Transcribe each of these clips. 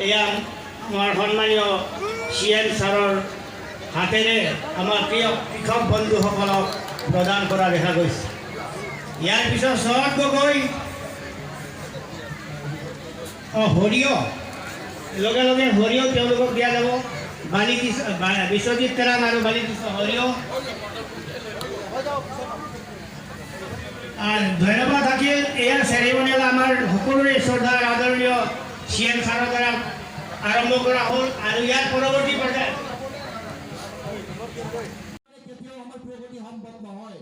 এয়া আমাৰ সন্মানীয় চি এম ছাৰৰ হাতেৰে আমাৰ প্ৰিয় কৃষক বন্ধুসকলক প্ৰদান কৰা দেখা গৈছে। ইয়াৰ পিছত শৰৎ গগৈ, অঁ, সৰিয়হ, লগে লগে সৰিয়হ তেওঁলোকক দিয়া যাব। বালি, বিশ্বজিৎ তেৰাং আৰু বালিকৃষ্ণ সৰিয়হ। ধন্যবাদ থাকিল। এয়া চেৰিমনিয়েল আমাৰ সকলোৰে শ্ৰদ্ধাৰ আদৰণীয় চি এম ছাৰৰ দ্বাৰা আৰম্ভ কৰা হ'ল আৰু ইয়াৰ পৰৱৰ্তী পৰ্যায়ত কেতিয়াও আমাৰ প্ৰগতি সম্ভৱ নহয়।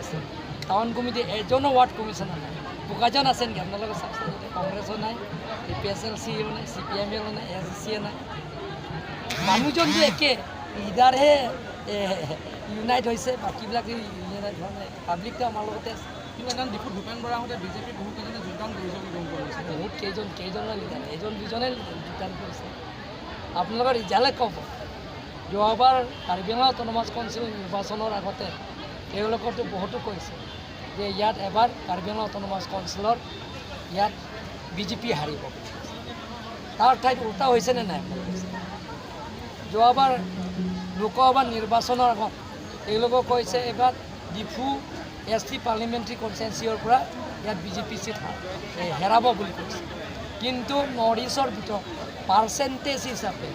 আছে টাউন কমিটি, এজনো ৱাৰ্ড কমিশ্যনাৰ নাই। বোকাজান আছে নেকি আপোনালোকে চাওকচোন। কংগ্ৰেছো নাই, এ পি এছ এল চিও নাই, চি পি এম এলো নাই, এছ ডি চিও নাই। মানুহজনটো একে, লিডাৰহে ইউনাইট হৈছে, বাকীবিলাক ইউনাইট হোৱা নাই। পাব্লিকটো আমাৰ লগতে আছে। কিন্তু এজন ডিফুত ভূপেন বৰা আহোঁতে বিজেপি বহু কেইজনে যোগদান কৰিছে বুলি গম পোৱা গৈছে। বহুত কেইজন, কেইজনৰ লিডাৰ, এজন দুজনে যোগদান কৰিছে। আপোনালোকৰ ৰিজাল্টে ক'ব। যোৱাবাৰ কাৰ্বি আংলং অট'নমাছ কাউন্সিল নিৰ্বাচনৰ আগতে তেওঁলোকৰতো বহুতো কৈছে যে ইয়াত এবাৰ কাৰ্বি আংলং অট'নমাছ কাউন্সিলৰ ইয়াত বিজেপি হাৰিব বুলি কৈছে। তাৰ ঠাইত উল্টা হৈছেনে নাই আপোনালোকে? যোৱাবাৰ লোকসভা নিৰ্বাচনৰ আগত তেওঁলোকক কৈছে, এইবাৰ ডিফু এছ টি পাৰ্লিমেণ্টাৰী কনষ্টিটুৱেঞ্চিৰ পৰা ইয়াত বিজেপি চিট হেৰাব বুলি কৈছে। কিন্তু নৰ্থ ইষ্টৰ ভিতৰত পাৰ্চেণ্টেজ হিচাপে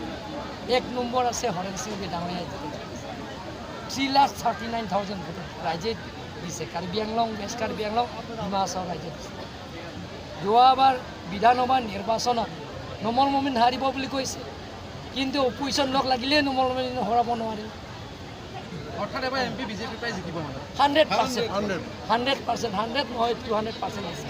এক নম্বৰ আছে হৰেণ সিং ডাঙৰীয়াই। 3,39,000 ভোট ৰাইজে দিছে। কাৰ্বি আংলং, ৱেষ্ট কাৰ্বি আংলং, ডিমা হাছাও ৰাইজে দিছে। যোৱাবাৰ বিধানসভা নিৰ্বাচনত নোমল মমিন হাৰিব বুলি কৈছে, কিন্তু অপজিশ্যন লগ লাগিলেই নোমল মমিন হৰাব নোৱাৰিল। অৰ্থাৎ এবাৰ এম পি বিজেপিৰ পৰাই জিকিব মানে? 100%, 100%, 100 নহয়, 200% আছে।